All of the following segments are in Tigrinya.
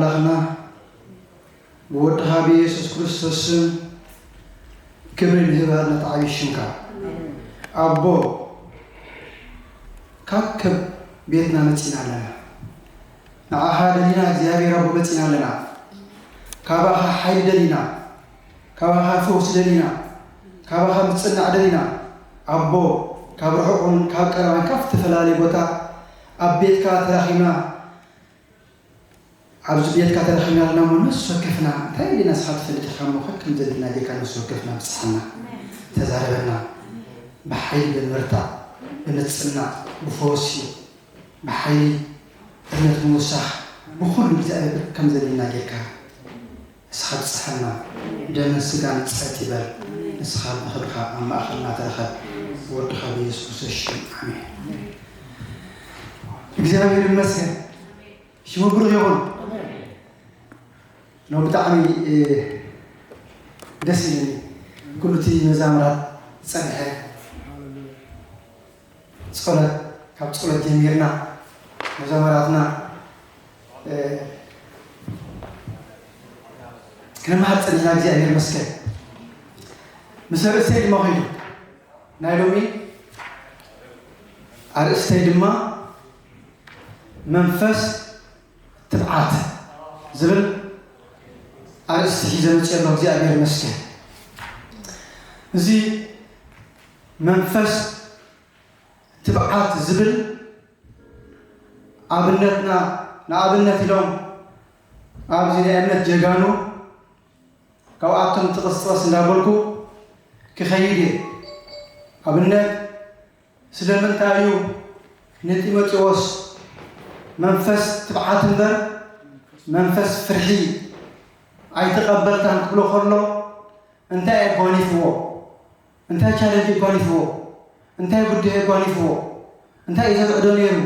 ኣምላኽና ብወድኻ ብኢየሱስ ክርስቶስ ስም ክብሪ ንህብ ኣለና ዓብዪ ሽምካ። ኣቦ፣ ካብ ከብ ቤትና መጺና ኣለና። ንዓኻ ደሊና እግዚኣብሔር ኣቦ መጺና ኣለና። ካባኻ ሓይሊ ደሊና፣ ካባኻ ፈውሲ ደሊና፣ ካባኻ ምጽናዕ ደሊና። ኣቦ፣ ካብ ርሑቕ እውን ካብ ቀረባን ካብ ዝተፈላለየ ቦታ ኣብ ቤትካ ተራኺብና፣ ኣብዚ ቤትካ ተረኺብና ኣለና እሞ ነፍሲ ወከፍና እንታይ ኢልና ንስኻ ትፈልጥ ኢኻ እሞ ከም ዘድልና ጌርካ ነፍሲ ወከፍና ብጽሓና፣ ተዛረበና። ብሓይሊ ብምብርታዕ፣ ብምጽናዕ፣ ብፈወሲ፣ ብሓይሊ እምነት ምውሳኽ፣ ብኹሉ እግዚኣብሔር ከም ዘድልና ጌርካ ንስኻ ብጽሓና። ደምን ስጋን ጸጥ ይበል። ንስኻ ብኽብርኻ ኣብ ማእኸልና ተረኸብ። ብወድኻ ብኢየሱስ ክርስቶስ ሽም ኣሜን። እግዚኣብሔር ይመስገን። ሽሙ ብሩኽ ይኹን። ሎ ብጣዕሚ፣ እ፣ ደስ ኢሉኒ። ኩሉ እቲ መዛምራት ዝጸንሐ ጸሎት፣ ካብ ጸሎት ጀሚርና መዛምራትና፣ እ፣ ክንመሃር ጸኒሕና፣ እግዚኣብሔር ይመስገን። ምስ ኣርእስተይ ድማ ኸይዱ። ናይ ሎሚ ኣርእስተይ ድማ መንፈስ ትብዓት ዝብል ኣርእስቲ ሒዘ መፅእ ኣሎ። እግዚኣብሔር ይመስገን። እዚ መንፈስ ትብዓት ዝብል ኣብነትና ንኣብነት ኢሎም ኣብዚ ናይ እምነት ጀጋኑ ካብኣቶም ጥቕስ ጥቕስ እንዳበልኩ ክኸይድ እየ። ኣብነት ስለምንታይ እዩ ንጢሞቴዎስ መንፈስ ትብዓት እምበር መንፈስ ፍርሒ ኣይተቐበልካን ክብሎ ከሎ እንታይ ኣጓኒፍዎ? እንታይ ቻለንጅ ኣጓኒፍዎ? እንታይ ብድሆ ኣጓኒፍዎ? እንታይ እዩ ዘርዕዶ ነይሩ?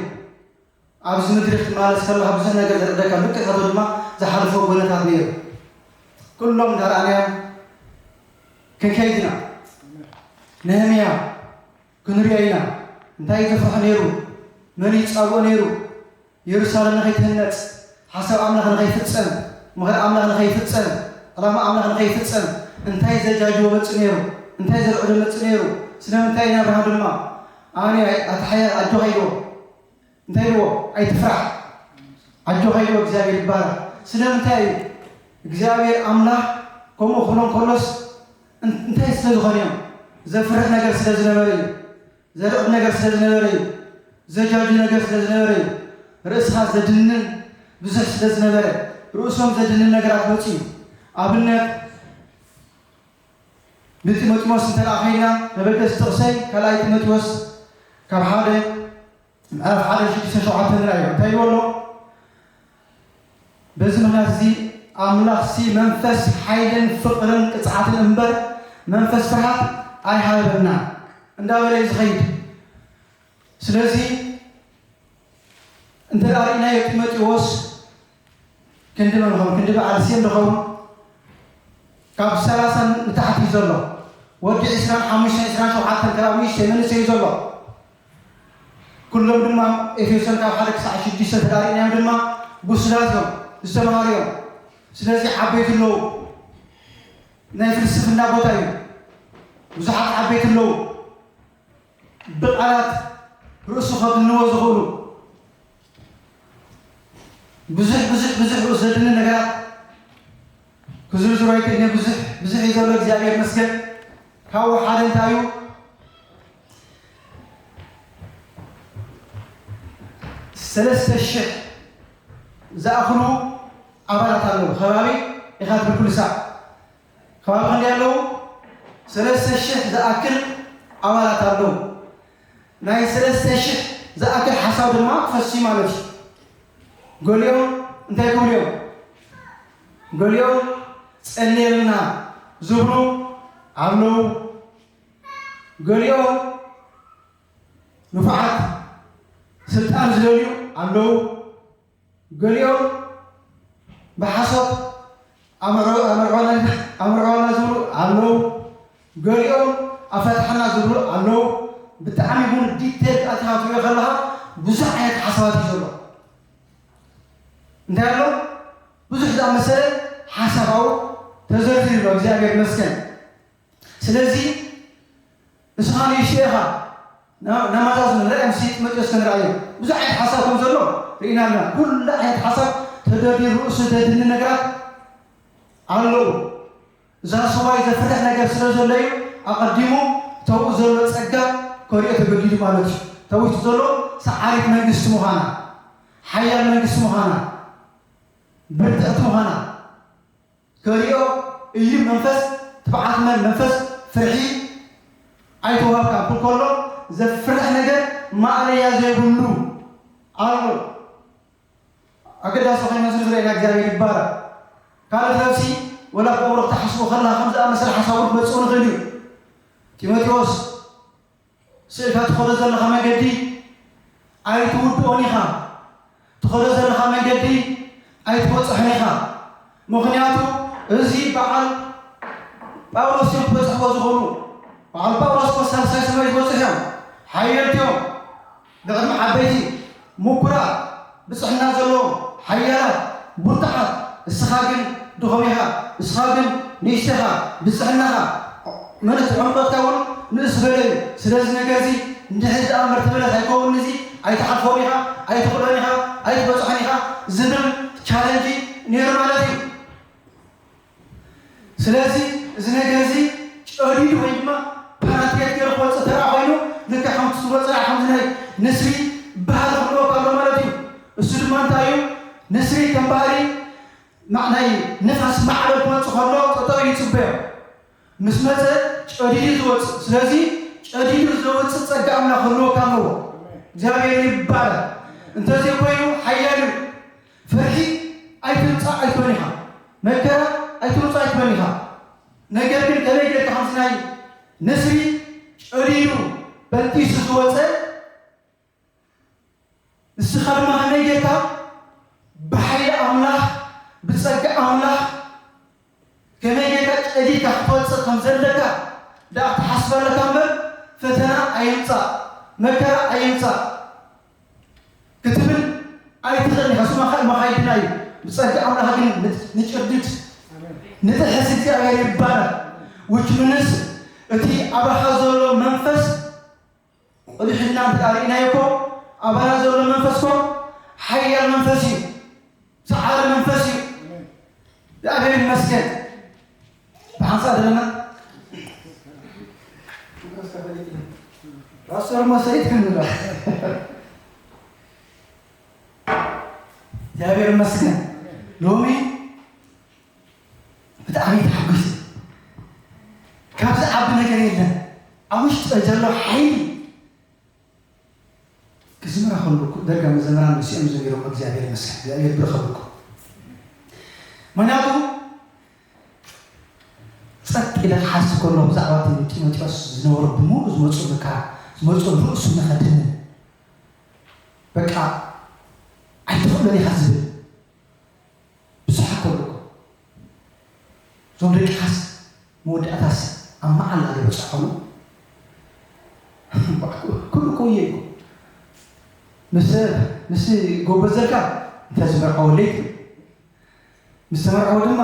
ኣብዚ ምድሪ ክትመላለስ ከለኻ ብዙሕ ነገር ዘርዕደካ፣ ልክዕ ካብኡ ድማ ዝሓለፎ ጎነታት ነይሩ። ኩሎም እንዳረኣናዮም ክንከይድ ኢና። ነህምያ ክንሪኦ ኢና። እንታይ እዩ ዘፍርሖ ነይሩ? መን እዩ ዝጻብኦ ነይሩ? የሩሳሌም ንኸይትህነጽ፣ ሓሳብ ኣምላኽ ንኸይፍጸም፣ ምኽሪ ኣምላኽ ንኸይፍጸም፣ ዕላማ ኣምላኽ ንኸይፍጸም እንታይ ዘጃጅቦ መጽእ ነይሩ? እንታይ ዘርዕዶ መጽእ ነይሩ? ስለምንታይ ኢና ኣብርሃም ድማ ኣነ ኣይ-፣ ኣትሓያ ኣጆኻ ኢልዎ? እንታይ ኢልዎ? ኣይትፍራሕ፣ ኣጆኻ ኢልዎ። እግዚኣብሔር ይባረኽ። ስለምንታይ እዩ እግዚኣብሔር ኣምላኽ ከምኡ ክብሎ እንከሎስ እን-፣ እንታይ ስለ ዝኾነ እዮም? ዘፍርሕ ነገር ስለ ዝነበረ እዩ። ዘርዕድ ነገር ስለ ዝነበረ እዩ። ዘጃጁ ነገር ስለ ዝነበረ እዩ። ርእስኻ ዘድንን ብዙሕ ስለ ዝነበረ፣ ርእሶም ዘድንን ነገራት መፅኡ እዩ። ኣብነት ንጢሞቴዎስ እንተ ደኣ ኸይድና፣ መበገሲ ጥቕሰይ ካልኣይ ጢሞቴዎስ ካብ ሓደ ምዕራፍ ሓደ ሽዱሽተ ሸውዓተ ንርኣዮ። እንታይ ይብሎ ኣሎ? በዚ ምኽንያት እዚ ኣምላኽሲ መንፈስ ሓይልን ፍቕርን ቅጽዓትን እምበር መንፈስ ፍርሃት ኣይሃበና እንዳበለ እዩ ዝኸይድ። ስለዚ እንተ ደኣ ርኢናዮ ጢሞቴዎስ ክንዲ መን ኸውን? ክንዲ በዓል ሴም ዶ ኸውን? ካብ ሰላሳ ንታሕቲ እዩ ዘሎ። ወዲ ዕስራን ሓሙሽተን፣ ዕስራን ሸውዓተን፣ ካብ ንእሽተይ መንእሰይ እዩ ዘሎ። ኩሎም ድማ ኤፌሶን ካብ ሓደ ክሳዕ ሽዱሽተ ተዳሪእናዮም ድማ ብሱላት እዮም፣ ዝተምሃሩ እዮም። ስለዚ ዓበይቲ ኣለዉ። ናይ ፍልስፍና ቦታ እዩ። ብዙሓት ዓበይቲ ኣለዉ። ብቓላት ርእሱ ከድንዎ ዝኽእሉ ብዙሕ፣ ብዙሕ፣ ብዙሕ ርእሱ ዘድኒ ነገራት ክዝርዝሮ ኣይክእልን እየ። ብዙሕ፣ ብዙሕ እዩ ዘሎ። እግዚኣብሔር ይመስገን። ካብኡ ሓደ እንታይ እዩ? ሰለስተ ሽሕ ዝኣኽሉ ኣባላት ኣለዉ። ከባቢ ኢኻ ትብል ኩሉ ሳዕ። ከባቢ ክንደይ ኣለዉ? ሰለስተ ሽሕ ዝኣክል ኣባላት ኣለዉ። ናይ ሰለስተ ሽሕ ዝኣክል ሓሳብ ድማ ክፈሲ ማለት እዩ። ገሊኦም እንታይ ክብሉ እዮም? ገሊኦም ጸልየልና ዝብሉ ኣለዉ። ገሊኦም ንፉዓት ስልጣን ዝደልዩ ኣለዉ። ገሊኦም ብሓሶት ኣምርዖ-፣ ኣምርዖና፣ ኣምርዖና ዝብሉ ኣለዉ። ገሊኦም ኣፈትሓና ዝብሉ ኣለዉ። ብጣዕሚ እውን ዲቴል ኣቲኻ ትሪኦ ከለኻ ብዙሕ ዓይነት ሓሳባት እዩ ዘሎ። እንታይ ኣሎ? መሰለ ሓሳባዊ ተዘርዚሩ ኣሎ። እግዚኣብሔር ይመስገን። ስለዚ ንስኻ ንእሽቶ ኢኻ። ና- ናማዛዝ ንርአ፣ ምስ ጢሞቴዎስ ክንርኣዮ ብዙሕ ዓይነት ሓሳብ ከም ዘሎ ርኢና ኣለና። ኩሉ ዓይነት ሓሳብ ተደርዲሩ ርእሱ ዘድኒ ነገራት ኣለዉ። እዛ ሰዋይ ዘፍርሕ ነገር ስለ ዘሎ እዩ ኣቐዲሙ ተውኡ ዘሎ ጸጋ ከሪኦ ተገዲዱ ማለት እዩ። ተውቱ ዘሎ ሰዓሪት መንግስቲ ምዃና፣ ሓያል መንግስቲ ምዃና፣ ብርትዕቲ ምዃና ከሪኦ እዩ። መንፈስ ትብዓት መን መንፈስ ፍርሒ ኣይተዋህብካ ክብል ከሎ ዘፍርሕ ነገር ማእለያ ዘይብሉ ኣሎ። ኣገዳሲ ኮይኑ ዝርዝረ ኢና እግዚኣብሔር ይባረክ። ካልእ ነብሲ ወላ ብእምሮ ክትሓስቦ ከለካ ከም ዝኣመሰለ ሓሳቡ ክመፅእ ንኽእል እዩ። ጢሞቴዎስ ስእልካ ትኸዶ ዘለኻ መንገዲ ኣይትውድኦን ኢኻ። ትኸዶ ዘለኻ መንገዲ ኣይትበፅሖን ኢኻ። ምኽንያቱ እዚ በዓል ጳውሎስ እዮም ክበፅሕዎ ዝኾኑ። በዓል ጳውሎስ እኮ ሳልሳይ ሰማይ ዝበፅሑ እዮም። ሓየልቲ እዮም። ብቕድሚ ዓበይቲ ምኩራት ብፅሕና ዘለዎም ሓያላት ብርቱዓት፣ እስኻ ግን ድኹም ኢኻ፣ እስኻ ግን ንእሽቶ ኢኻ፣ ብፅሕናኻ መለት ዕምቆትካ እውን ንእስ ዝበለ እዩ። ስለዚ ነገር እዚ እንድሕር ደኣ እምበር ተመለስ ኣይከውን፣ እዚ ኣይትሓልፎን ኢኻ፣ ኣይትኽእሎን ኢኻ፣ ኣይትበፅሖን ኢኻ ዝብል ቻለንጅ ነይሩ ማለት እዩ። ስለዚ እዚ ነገር እዚ ጨዲዱ ወይ ድማ ፓራትሬት ገይሩ ክወፅእ ተረኣ ኮይኑ ልክዕ ከምቲ ዝወፀ ከምዚ ናይ ንስሪ ባህሪ ክህልወካ ኣሎ ማለት እዩ። እሱ ድማ እንታይ እዩ? ንስሪ ከም ባህሪ ማ- ናይ ንፋስ ማዕበል ክመፅእ ከሎ ጠጠው ኢሉ ይፅበዮ። ምስ መፀ ጨዲዱ ዝወፅእ። ስለዚ ጨዲዱ ዝወፅእ ፀጋ ኣምላኽ ክህልወካ ኣለዎ። እግዚኣብሔር ይባረክ። እንተዘይኮይኑ ሓያል እዩ። ፍርሒ ኣይትምፃእ ኣይትበል ኢኻ። መከራ ኣይትምፃእ ኣይትበል ኢኻ። ነገር ግን ከመይ ጌርካ ከምዚ ናይ ንስሪ ጨዲዱ በንጢሱ ዝወፀ ንስኻ ድማ ከመይ ጌርካ ብሓይሊ ኣምላኽ ብጸጋ ኣምላኽ ከመይ ጌርካ ጨዲድካ ክትወጽእ ከም ዘለካ ደኣ ክትሓስብ ኣለካ እምበር ፈተና ኣይምጻእ መከራ ኣይምጻእ ክትብል ኣይትኽእልን ኢኻ። እሱ መኻ- መኻይድና እዩ። ብጸጋ ኣምላኽ ግን ንጭርድድ ንጥሕስ እግዚኣብሔር ይባላል። ውች ምንስ እቲ ኣባኻ ዘሎ መንፈስ ቁሊሕ ኢልና እንተ ርኢናዮ እኮ ኣባና ዘሎ መንፈስ እኮ ሓያል መንፈስ እዩ፣ ሰዓሪ መንፈስ እዩ። እግዚኣብሔር ይመስገን። ብሓንሳእ ዘለና ፓስተር መሰይት ክንብላ እግዚኣብሔር ይመስገን። ሎሚ ብጣዕሚ ተሓጒሰ። ካብ ዝዓቢ ነገር የለን። ኣብ ውሽጢ ዘሎ ሓይሊ ክዝምራ ከለኩ ደርጋ መዘምራን መሲኦም ዘሚሮም እግዚኣብሔር ይመስገን እግዚኣብሔር ብረኸብኩ። ምክንያቱ ጸጥ ኢለ ክሓስብ ከሎ ብዛዕባ እቲ ጢሞቴዎስ ዝነበሮ ብምሉእ ዝመፁ መከራ ዝመፁ ርእሱ ንኸድንን በቃ ኣይትኽእሎን ኢኻ ዝብል ብዙሕ እኮ ኣለኩ። እዞም ደቅኻስ መወዳእታስ ኣብ መዓላ ዶ በፅሖም? ኩሉ እኮ እየ እኮ። ምስ ምስ ጎበዘልካ እንተ ዝመርዓወለይ ትብል። ምስ ተመርዓወ ድማ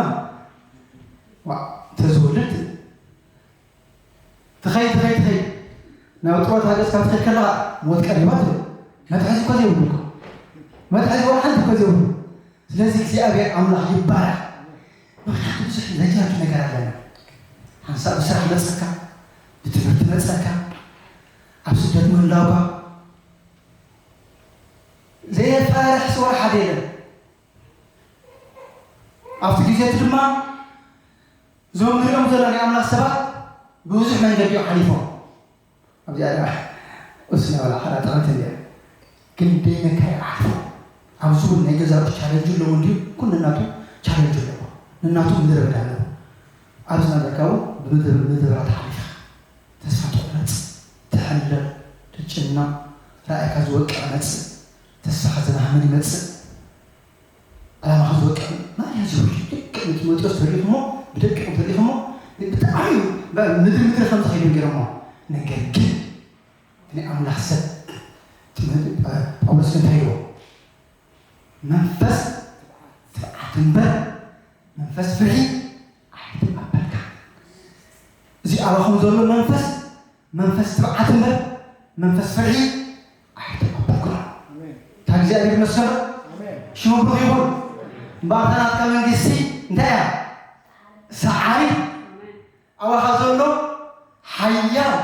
ዋ እንተ ዝወልድ ትብል። ትኸይድ ትኸይድ ትኸይድ ናብ ጥሮታ ገፅካ ትኸይድ ከለኻ ሞት ቀሪባ ትብል። መትሓዚ እኮ ዘይብሉ እኮ። መትሓዚ ወላ ሓንቲ እኮ ዘይብሉ። ስለዚ እግዚኣብሔር ኣምላኽ ይባረኽ። ምኽንያቱ ብዙሕ ዘጃጁ ነገር ኣለና። ሓንሳብ ብስራሕ መፀካ፣ ብትምህርቲ መፀካ፣ ኣብ ስደት ምህላውካ ዘየፋርሕ ስወር ሓደ የለን። ኣብቲ ግዜ እቲ ድማ እዞም ንሪኦም ዘለና ናይ ኣምላኽ ሰባት ብብዙሕ መንገዲ እዮም ሓሊፎም። ኣብዚኣ ደኣ እሱ ናይ ባዕላ ሓራ ጠቐምቲ እንድያ። ግን ደይመካይ ዓርፎ ኣብዚ እውን ናይ ገዛ ርእሱ ቻለንጅ ኣለዎ እንድዩ። ኩሉ ናቱ ቻለንጅ ኣለዎ። ንናቱ ምድረ በዳ ኣለዎ። ኣብዚ ናበርካ እውን ብምድረ ምድረ በዳ ተሓሊፍካ ተስፋ ትቑረፅ፣ ትሕለል፣ ትጭነቕ፣ ራእይካ ዝወቅዕ መፅእ፣ ተስፋኻ ዝማህመን ይመፅእ። ዕላማ ዝወቅዕ ማርያ ዝውርድ ደቂ ጢሞቴዎስ ተሪኹሞ ብደቂ ጢሞቴዎስ ተሪኹሞ ብጣዕሚ ምድሪ ምድሪ ከም ዝኸይዱ ገይሮሞ። ነገር ግን ናይ ኣምላኽ ሰብ ጢሞቴ- ጳውሎስ እንታይ ይዎ መንፈስ ትብዓት እምበር መንፈስ ፍርሒ ኣይትቐበልካ። እዚ ኣባኹም ዘሎ መንፈስ፣ መንፈስ ትብዓት እምበር መንፈስ ፍርሒ ኣይትቐበልካ። ኣሜን። እታ እግዚኣብሔር ይመስገን። ኣሜን። ሽሙ ብሩኽ ይኹን። እምበኣር እታ ናትካ መንግስቲ እንታይ እያ? ሰዓሪ። ኣባኻ ዘሎ ሓያል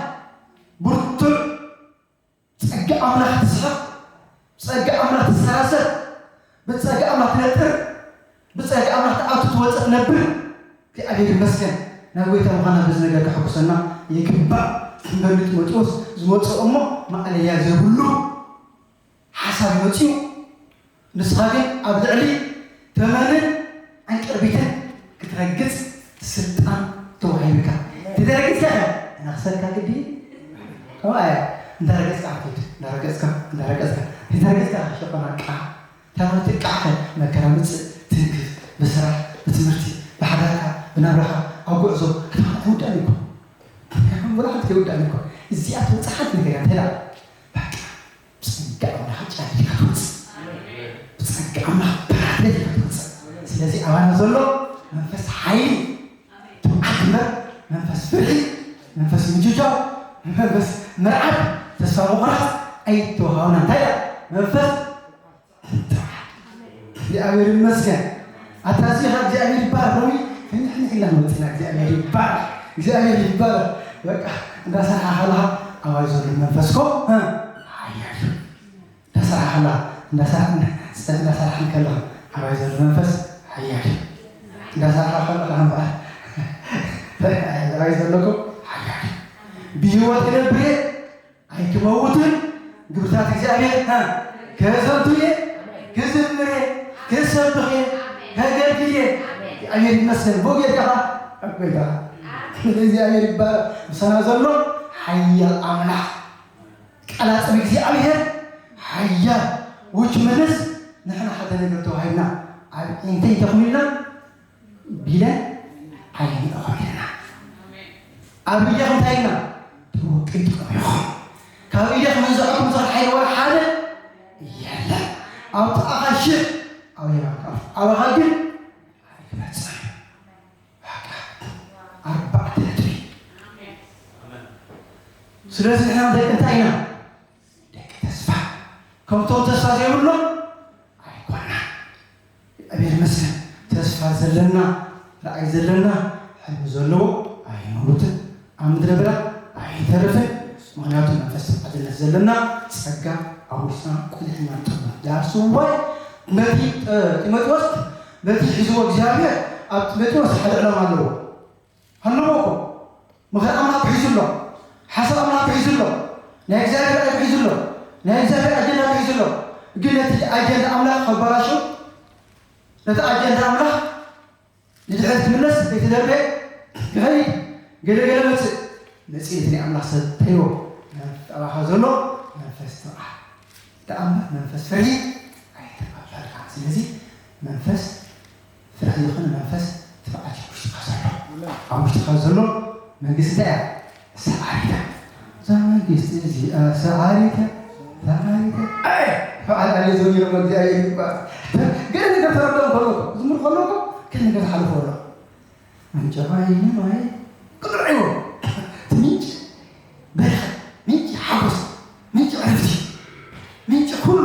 ብርቱዕ ጸጋ ኣምላኽ ትስሕቕ፣ ብጸጋ ኣምላኽ ትሰራሰር፣ ብጸጋ ኣምላኽ ትነጥር፣ ብጸጋ ኣምላኽ ትኣቱ ትወጽእ ትነብር። እግዚኣብሔር ይመስገን። ናብ ጎይታ ምዃና በዚ ነገር ከሐጉሰና ይግባእ። እምበር ንጢሞቴዎስ ዝመጽኦ እሞ ማእለያ ዘይብሉ ሓሳብ ይመጽኡ። ንስኻ ግን ኣብ ልዕሊ ተመንን ዕንቅርቢትን ክትረግጽ ስልጣን ተዋሂብካ። ተረግጽካ እናኽሰልካ ግዲ ከምኣ እያ። እንዳረገጽካ ክትወድ፣ እንዳረገጽካ፣ እንዳረገጽካ፣ እንዳረገጽካ ሸኾና ቃ ተመትቃዕከ መከራ ምጽእ ትንክፍ ብስራሕ ብትምህርቲ ብሓዳርካ ብናብራኻ ኣብ ጉዕዞ ኣታ ክውዳእን እኮ። ብርሃን ከይውዳእን እኮ። እዚኣ ትወጽእ ሓንቲ ነገር እያ። እንተላ በቃ ብጸጋ ኣምላኽ ጫሊካ ትወጽእ። ብጸጋ ኣምላኽ በራህለት ኢካ ትወጽእ። ስለዚ ኣባና ዘሎ መንፈስ ሓይሊ፣ ትብዓት እምበር መንፈስ ፍርሒ፣ መንፈስ ምጅጃው፣ መንፈስ ምርዓድ፣ ተስፋ ምቑራጽ ኣይተዋሃብና። እንታይ እያ? መንፈስ ትብዓት። እግዚኣብሔር ይመስገን። ኣታ እዚ ኸ እግዚኣብሔር ይባረክ። ሎሚ ፍንሕንሕ ኢልና መፅና። እግዚኣብሔር ይባረክ። እግዚኣብሔር ይባረክ። በቃ እንዳሰርሓ ከለኻ ኣባይ ዘሎ መንፈስኮ ሓያል እዩ። እንዳሰራሕላ እንዳሰራሕን ከለኻ ኣባይ ዘሎ መንፈስ ሓያል እንዳሰራሕላ ከለኻ እምበኣር ኣባይ ዘለኩም ሓያል ብህይወት ክነብር እየ ኣይክመውትን ግብርታት እግዚኣብሔር ከዘንቱ እየ ክዝምር እየ ክሰብኽ እየ ከገልግል እየ እግዚኣብሔር ይመስገን ብኡ ጌርካ ኣጎይታ እግዚኣብሔር ይባረክ ምሳና ዘሎ ሓያል ኣምላኽ ቀላጽም እግዚኣብሔር ሓያል ውች ምንስ ንሕና ሓደ ነገር ተዋሂብና ኣብ ኢንተይ ተኹሚልና ቢለ ዓይኒ ተኾሚልና ኣብ ኢደኹም እንታይ ኢልና ተወቂጥኩም ኢኹም ካብ ኢደኹም ንዝዕኩም ዝኽእል ሓይሊ ወላ ሓደ የለን ኣብ ጥቓኻ ሽሕ ኣብ የማንካ ኣባኻ ግን ኣይክመጽእ ኣርባዕተ ነጥቢ ስለዚ ንሕና ደቂ እንታይ ኢና ደቂ ተስፋ ከምቶም ተስፋ ዘይብሎም ኣይኮና እግዚኣብሔር ይመስገን ተስፋ ዘለና ራእይ ዘለና ሕልሚ ዘለዎ ኣይመውትን ኣብ ምድረ በዳ ኣይተርፍን ምክንያቱ መንፈስ ተባዕትነት ዘለና ጸጋ ኣብ ውሽጥና ቆሊሕና ንጠሙ that's why ነቲ ጢሞቴዎስ ነቲ ሒዝዎ እግዚኣብሔር ኣብ ጢሞቴዎስ ሓደ ዕላማ ኣለዎ ኣለዎ እኮ ምኽሪ ኣምላኽ ሒዙ ኣሎ ሓሳብ ኣምላኽ ሒዙ ኣሎ ናይ እግዚኣብሔር ራእይ ሒዙ ኣሎ ናይ እግዚኣብሔር ኣጀንዳ ሒዙ ኣሎ ግን ነቲ ኣጀንዳ ኣምላኽ ከበላሹ ነቲ ኣጀንዳ ኣምላኽ ንድሕሪት ክምለስ ከይተደርበየ ክኸይድ ገለገለ መፅእ መፅእ እቲ ናይ ኣምላኽ ሰብ ተይዎ ኣባኻ ዘሎ መንፈስ ተባዕ ደኣ እምበር መንፈስ ፍርሂ ኣይተባበልካ ስለዚ መንፈስ ፍርሂ ዝኾነ መንፈስ ትብዓት ውሽጥካ ዘሎ ኣብ ውሽጥካ ዘሎ መንግስቲ እንታይ እያ ሰዓሪታ እዛ መንግስቲ እዚኣ ሰዓሪታ ሰዓሪታ በዓል ኣለ ዝወይሮ እግዚኣብሔር ይባል ገለ ነገር ተረድኦም ከለኩ ዝምር ከለኩ ገለ ነገር ዝሓልፎ ኣሎ ምንጭ ማይ ማይ ቅጥርዕዎ ምንጭ በረኸት ምንጭ ሓጎስ ምንጭ ዕረፍቲ ምንጭ ኩሉ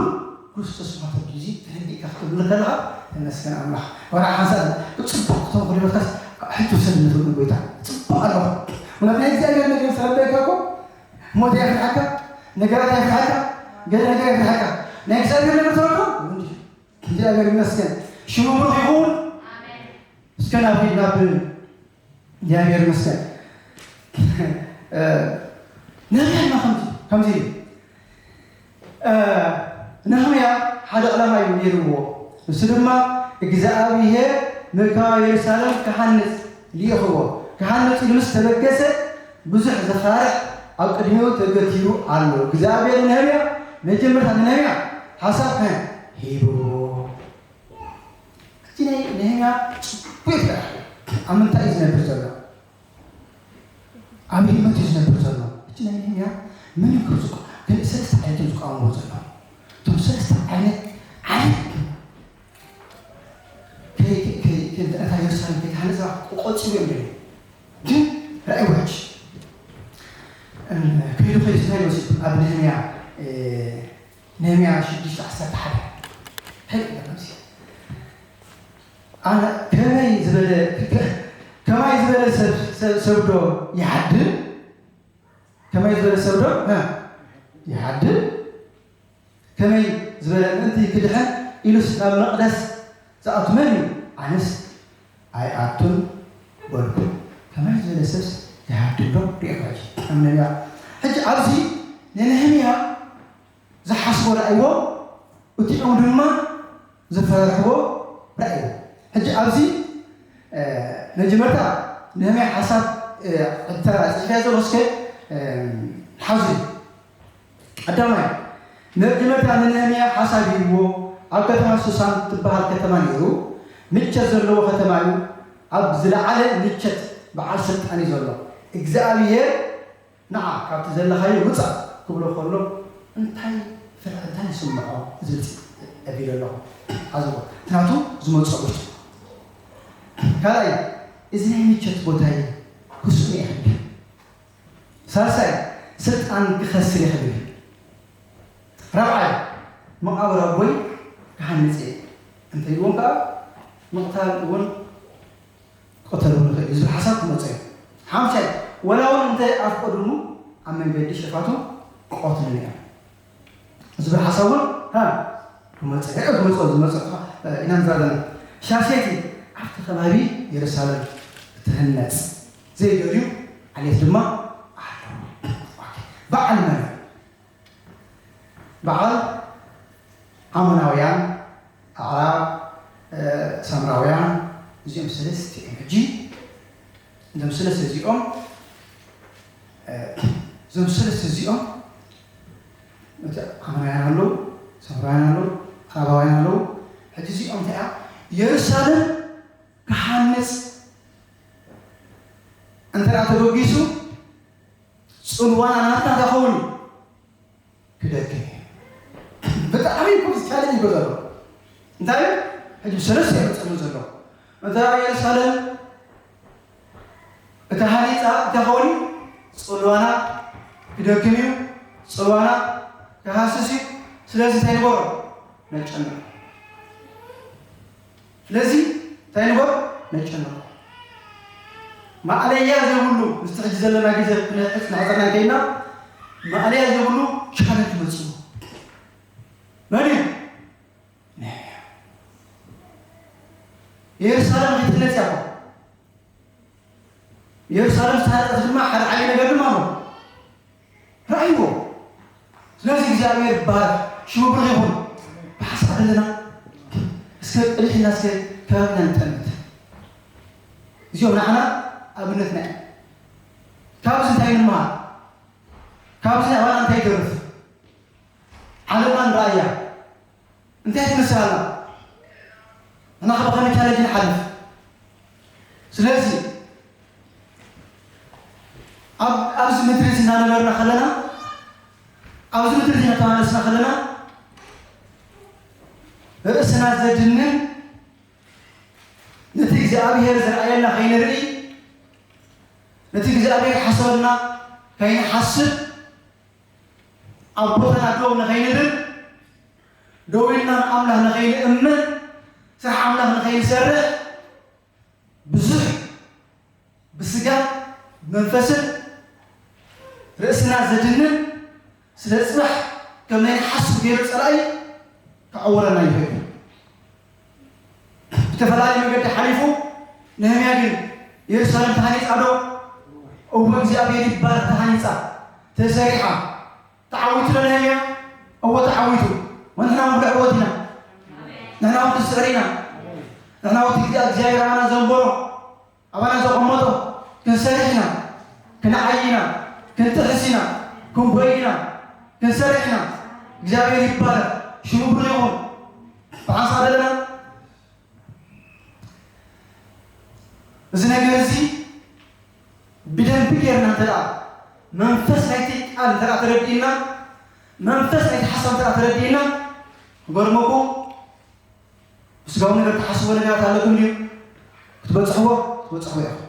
ክርስቶስ ማተብ ጊዜ ተረዲእካ ክትብል ከለኻ ተመስገን ኣምላኽ ወላ ሓንሳእ ብፅቡቅ ክትኾን ክልበትካስ ሕጂ ውሰድ ንትብል ጎይታ ፅቡቅ ኣለኹ ምክንያቱ ናይ እግዚኣብሔር ነገር ዝተረዳእካ እኮ ሞት የፍርሓካ ነገራት የፍርሓካ ገለ ነገር የፍርሓካ ናይ እግዚኣብሔር ነገር ተረድኦ እግዚኣብሔር ይመስገን ሽሙ ብሩኽ ይኹን እስከ ናብ ናብ እግዚኣብሔር ይመስገን ነህምያ ድማ ከምዚ ከምዚ እዩ ነህምያ ሓደ ዕላማ እዩ ነይርዎ እሱ ድማ እግዚኣብሔር ምካባ የሩሳሌም ክሃንፅ ልኢኽዎ ክሃንፅ ኢሉ ምስ ተበገሰ ብዙሕ ዘፋርሕ ኣብ ቅድሚኡ ተገቲሩ ኣሎ እግዚኣብሔር ነህምያ መጀመርታ ንነህምያ ሓሳብ ሂብዎ እቲ ናይ ነህምያ ጽቡቅ ይትረፍ ኣብ ምንታይ እዩ ዝነብር ዘሎ ኣብ ህይወት እዩ ዝነብር ዘሎ እቲ ናይ ነህምያ ምን ይክርዝቁ ግን ሰለስተ ዓይነት እዮም ዝቃወምዎ ዘሎ እቶም ሰለስተ ዓይነት ዓይነት ከይንተእታ የሩሳሌም እዮም ደልዩ። ግን ራእይ ውሕጅ ከይዱ ከይዱ እንታይ ይወስድ ኣብ ነህምያ ነህምያ ሽዱሽተ ዓሰርተ ሓደ እንታይ ይብለና? ኣነ ከመይ ዝበለ ከማይ ዝበለ ሰብ ሰብዶ ይሓድር? ከመይ ዝበለ ሰብዶ ይሓድር? ከመይ ዝበለ ምእንቲ ክድሕን ኢሉስ ናብ መቕደስ ዝኣቱ መን እዩ? ኣነስ ኣይኣቱን በልኩ። ከመይ ዝበለ ሰብስ ይሓድር ዶ? ሪእኻ ሕጂ ኣብ ነቢያ ሕጂ ኣብዚ ንነህምያ ዝሓስቦ ራእይዎ እቲኦም ድማ ዝፈራርሕዎ ራእይዎ። ሕጂ ኣብዚ መጀመርታ ነህምያ ሓሳብ እታ ፅሒፍያ ዘሎ እስከ ሓዙ። ቀዳማይ መጀመርታ ንነህምያ ሓሳብ ሂብዎ። ኣብ ከተማ ሱሳን ትበሃል ከተማ ነይሩ። ምቸት ዘለዎ ከተማ እዩ። ኣብ ዝለዓለ ምቸት በዓል ስልጣን እዩ ዘሎ። እግዚኣብሔር ንዓ ካብቲ ዘለኻዮ ውፃእ ክብሎ ከሎ እንታይ ፍርሒ እንታይ ይስምዖ ዝብል ኣቢለ ኣለኹ። ሓዝዎ ትናቱ ዝመፅኦ ውሽጡ ካልኣይ እዚ ናይ ምቸት ቦታይ ክስኡ ይኽእል። ሳልሳይ ስልጣን ክኸስር ይኽእል። ራብዓይ መቓብር ኣቦይ ክሃንፅ እየ እንተይልዎም ከዓ ምቕታል እውን ክቐተሉ ንኽእል እዩ ዝብል ሓሳብ ክመፀ እዩ። ሓምሻይ ወላ እውን እንተ ኣፍቀዱኑ ኣብ መንገዲ ሸፋቱ ክቐትሉኒ እዮም ዝብል ሓሳብ እውን ክመፀ ክመፀ ዝመፀ ኢና ንዛዘነ። ሻሴቲ ኣብቲ ከባቢ የሩሳሌም ክትህነፅ ዘይደልዩ ዓሌት ድማ ኣለዉ። በዓል መን? በዓል ኣሞናውያን፣ ኣዕራብ፣ ሳምራውያን እዚኦም ሰለስተ እዮም። ሕጂ እዞም ሰለስተ እዚኦም እዞም ሰለስተ እዚኦም እቲ ኣሞናውያን ኣለዉ፣ ሳምራውያን ኣለዉ፣ ኣዕራባውያን ኣለዉ። ሕጂ እዚኦም እንታይ የሩሳሌም ክሃንፅ እንተ ተበጊሱ ፅልዋና ናትና እንታይ ኸውን ክደግም እዩ። ብጣዕሚ እኮ ዝቻለኝ እኮ ዘሎ እንታይ ሕጂ ብሰለስተ የመፀሉ ዘሎ እንተ የሩሳሌም እታ ሃኒፃ እንታይ ኸውን እዩ? ፅልዋና ክደክም እዩ። ፅልዋና ክሃስስ እዩ። ስለዚ እንታይ ንበሮ ነጨንቅ። ስለዚ እንታይ ንበሮ ነጨንቅ። ማዕለያ ዘይብሉ ምስቲ ሕጂ ዘለና ግዜ ንሕፅና ከይና ማዕለያ ዘይብሉ ቻለንጅ መፅኡ መን እዩ? ነህምያ። የሩሳሌም ከይትነፅ እያ። የሩሳሌም ዝተሃነፀት ድማ ሓደ ዓብዪ ነገር ድማ ኣሎ። ራእይዎ። ስለዚ እግዚኣብሔር ይባረክ፣ ሽሙ ብሩክ ይኹን። ብሓሳብ ዘለና እስከ ቅድሕና እስከ ከባቢና ንጠምት። እዚኦም ንዓና ኣብነትና እዮም። ካብዚ እንታይ ንምሃር? ካብዚ ኣባና እንታይ ይደርፍ? ዓለምና ንረኣያ እንታይ ትመስል ኣላ? እና ከ ብኸመይ ቻለንጅ ንሓልፍ? ስለዚ ኣብዚ ምድሪ እዚ እናነበርና ከለና ኣብዚ ምድሪ እዚ እናተማለስና ከለና ርእስና ዘድንን ነቲ እግዚኣብሔር ዝረኣየና ከይንርኢ ነቲ እግዚኣብሔር ሓሰበልና ከይንሓስብ ኣብ ቦታና ደው ንኸይንብል ደው ኢልና ንኣምላኽ ንኸይንእምን ስራሕ ኣምላኽ ንኸይንሰርሕ ብዙሕ ብስጋን ብመንፈስን ርእስና ዘድንን ስለ ፅባሕ ከም ናይ ንሓስብ ገይሩ ፀላኢ ክዕውረና ይኽእል። ብተፈላለየ መገዲ ሓሊፉ ነህምያ ግን የሩሳሌም ተሃኒፃ ዶ? እወ እግዚኣብሔር ይባረክ ተሃኒፃ ተሰሪሓ። ተዓዊቱ ዶ ነህምያ? እወ ተዓዊቱ። ወንሕና እውን ብዕወት ኢና። ንሕና እውን ንስዕር ኢና። ንሕና እውን እግዚኣብሔር ኣባና ዘንበሮ ኣባና ዘቐመጦ ክንሰርሕ ኢና። ክንዓይ ኢና። ክንጥሕስ ኢና። ክንጎይ ኢና። ክንሰርሕ ኢና። እግዚኣብሔር ይባረክ። ሽሙ ብሩክ ይኹን። ብሓንሳእ ዘለና እዚ ነገር እዚ ብደንቢ ጌርና እንተ መንፈስ ናይቲ ቃል እንተ ተረዲእና መንፈስ ናይቲ ሓሳብ እንተ ተረዲእና ክገርመኩም ብስጋዊ ነገር ትሓስቦ ነገራት ኣለኩም ድዩ ክትበፅሕዎ ክትበፅሕዎ ኢኹም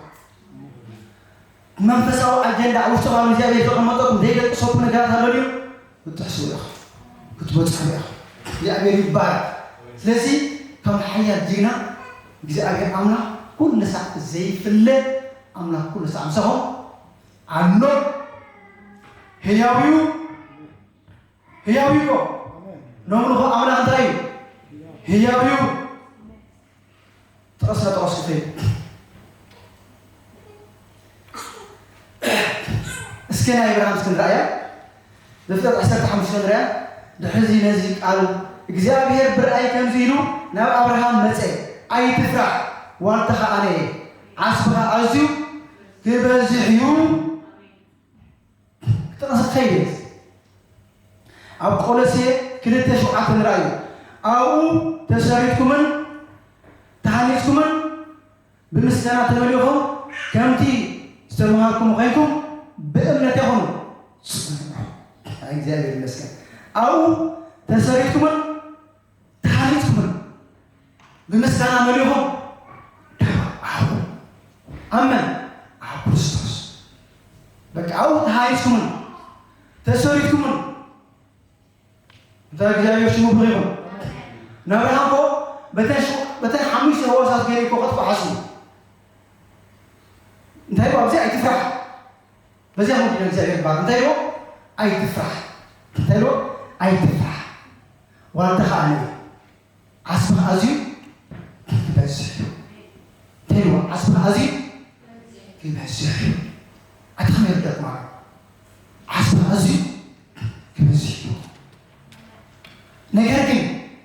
መንፈሳዊ ኣጀንዳ ኣብ ውሽጥኻ እግዚኣብሔር ዘቐመጠኩም ዘይደቅሰኩም ነገራት ኣሎ ድዩ? ክትጥሕስዎ ኢኹም። ክትበጽሑ ኢኹም። እግዚኣብሔር ይባረክ። ስለዚ ከም ሓያል ጅግና እግዚኣብሔር ኣምላኽ ኩሉ ሳዕ ዘይፍለ ኣምላኽ ኩሉ ሳዕ ምሳኹም ኣሎ። ህያው እዩ። ህያው እዩ እኮ። ነምልኾ ኣምላኽ እንታይ እዩ? ህያው እዩ። ጥቕስ ነጥቕስ ክፈይ። እስከ ናይ ኣብርሃም እስከ ንርኣያ። ዘፍጥረት ዓሰርተ ሓሙሽተ ንርኣያ። ድሕዚ ነዚ ቃል እግዚኣብሔር ብርኣይ ከምዚ ኢሉ ናብ ኣብርሃም መጸ፣ ኣይትፍራሕ፣ ዋልታኻ ኣነ እየ፣ ዓስብኻ ኣዝዩ ክበዝሕ እዩ። ክጠቕስ ክኸይድ እየ። ኣብ ቆሎሴ ክልተ ሸውዓተ ንርኣዩ። ኣብኡ ተሰሪትኩምን ተሃኒጽኩምን ብምስጋና ተመሊእኹም ከምቲ ዝተምሃርኩም ኮይንኩም ብእምነት ይኹኑ። ጽንዑ። እግዚኣብሔር ይመስገን። ኣብኡ ተሰሪትኩምን ተሃኒጽኩምን ብምስጋና መሊኹም ኣብ ኣብ መን? ኣብ ክርስቶስ። በቃ ኣብኡ ተሃኒጽኩምን ተሰሪትኩምን እንተ እግዚኣብሔር ሽሙ ብሩኽ ይኹን። ናብርሃም እኮ በተን ሽ- በተን ሓሙሽተ ህዋሳት ገይሩ እኮ ከጥፍእ ሓሲቡ። እንታይ እኮ ኣብዚ ኣይትፍራሕ። በዚያ ኹን እግዚኣብሔር ይባረክ። እንታይ ኢልዎ? ኣይትፍራሕ። እንታይ ኢልዎ? ኣይትፍራሕ። ዋልታ ኸዓ ንርኢ። ዓስብኻ ኣዝዩ ክበዝሕ እዩ። እንታይ ኢልዎ? ዓስብኻ ኣዝዩ ክበዝሕ እዩ። ኣቲ ከመይ ይርዳእኩም ኣሎ? ዓስብኻ ኣዝዩ ክበዝሕ እዩ። ነገር ግን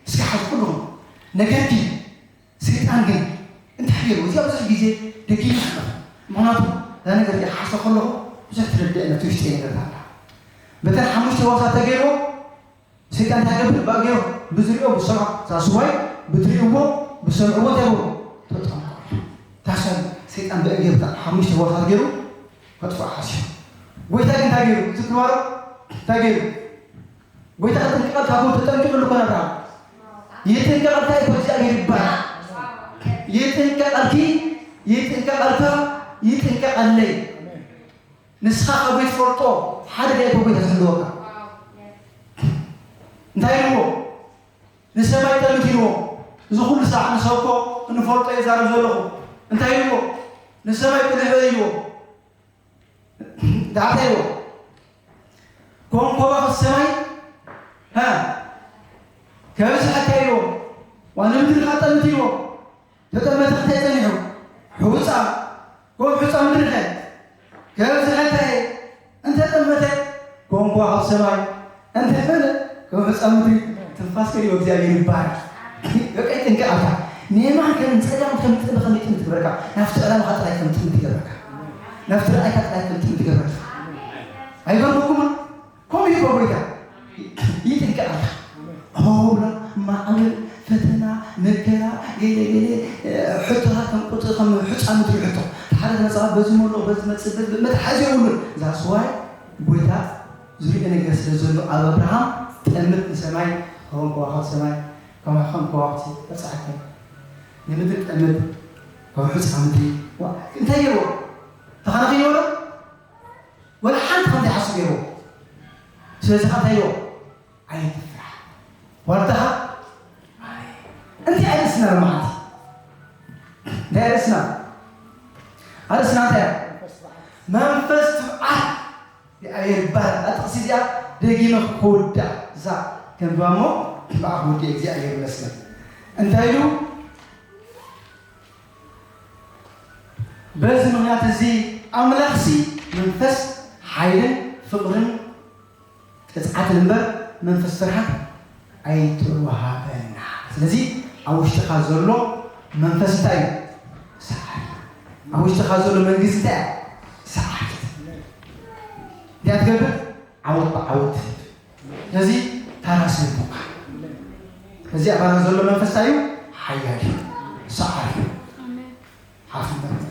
እስኪ ሓዝኩ ኣለኹም። ነገር ግን ሰይጣን ግን እንታይ ገይሩ? እዚኣ ብዙሕ ግዜ ደጊሙ ይሓልፍ። ምኽንያቱ እዛ ነገር እዚኣ ክሓስቦ ከለኹ ብዙሕ ትረድእ ነቲ ውሽጠይ ነገር ኣላ። በተን ሓሙሽተ ህዋሳት ተገይርዎ ሰይጣን እንታይ ገብር? ባእ ገይሩ ብዝሪኦ ብሰምዖ ሳስዋይ ብትሪእዎ ብሰምዕዎ እንታይ ገይሩ? ተጠምቀሉ። ታሰሉ ሰይጣን ብእን ገይሩ ሓሙሽተ ህዋሳት ገይሩ ከጥፍኦ ሓሲቡ። ጎይታ ግን እንታይ ገይሩ? ዝክባሮ እንታይ ገይሩ? ጎይታ ክጥንቀቐልካ እኮ ተጠንቂቑሉ እኮ ነብራ። ይጥንቀቐልካ እኮ እግዚኣብሔር ይባላል። ይጥንቀቐልኪ፣ ይጥንቀቐልካ፣ ይጥንቀቐለይ። ንስኻ ካብ ዘይትፈልጦ ሓደጋ እኮ ጎይታ ዝሕልወካ። እንታይ ኢልዎ? ንሰማይ ጠምት ኢልዎ። እዚ ኩሉ ሰዓት ንሰብኮ እንፈልጦ የዛረብ ዘለኹ። እንታይ ኢልዎ? ንሰማይ ቁልሕ በል ኢልዎ። ዳዕታ ኢልዎ። ኮንኮባ ሰማይ ሃ ከብዝሐካ ኢልዎ። ዋንምድሪ ካጠምት ኢልዎ። ተጠመተ እንታይ ጸኒሑ? ሑጻ። ኮም ሑጻ ምድሪ ከ ከብዝሐካ እየ። እንተ ጠመተ ኮንኮባ ካብ ሰማይ እንተ ፈለ ከም ሑጻ ምድሪ ትንፋስ ከሊኡ እግዚኣብሔር ይባረክ። በቃ ይጥንቀቐልካ። ንየማን ከም ጸጋም ከም ጥንዲ ከም ይጥንት ትግበረካ። ናብቲ ዕላማኻ ጥራይ ከም ጥንት ይገብረካ። ናብቲ ርኣይካ ጥራይ ከም ጥንት ይገብረካ። ኣይገርመኩምን? ከምኡ እዩ እኮ ጎይታ። ይጥንቀቐልካ። ሆብላ፣ ማዕበል፣ ፈተና፣ መከራ፣ ገለ ገለ ሕቶታት ከም ቁጽ ከም ሑጻ ምድሪ ሕቶ። ሓደ መጽሓፍ በዚ መሎ በዚ መጽእ በዚ መትሓዚ የብሉን። ዛስዋይ ጎይታ ዝሪኦ ነገር ስለ ዘሎ ኣብ ኣብርሃም ጠምት ንሰማይ ከም ከዋኽብቲ ሰማይ ከም ከም ከዋኽብቲ በጻሕከ ንምድሪ ጠምት ከም ሑጻ ምድሪ ዋ እንታይ ገይርዎ ተኸናኺንዎ ዶ ወላ ሓንቲ ከም ዘይሓስብ ገይርዎ ስለዚ እንታይ ኢልዎ ኣይትፍራሕ ዋርታኻ እንታይ ኣርእስና ርማዓት እንታይ ኣርእስና ኣርእስና እንታይ መንፈስ ትብዓት እግዚኣብሔር ይባረክ። እዛ ጥቕሲ እዚኣ ደጊመ ክወዳ እዛ ከንብባ እሞ ብኣፍ ወዲ እግዚኣብሔር ይመስገን። እንታይ ኢሉ? በዚ ምኽንያት እዚ ኣምላኽሲ መንፈስ ሓይልን ፍቕርን ቅፅዓትን እምበር መንፈስ ፍርሃት ኣይተዋሃበና። ስለዚ ኣብ ውሽጥኻ ዘሎ መንፈስ እንታይ እዩ? ሰዓሪ። ኣብ ውሽጥኻ ዘሎ መንግስቲ እንታይ እያ? ሰዓሪ። እንታይ ትገብር? ዓወት ብዓወት ትህብ። ስለዚ ታራ ስልቡካ። እዚ ኣባና ዘሎ መንፈስ እንታይ እዩ? ሓያል እዩ። ሰዓሪ እዩ። ሓፍነት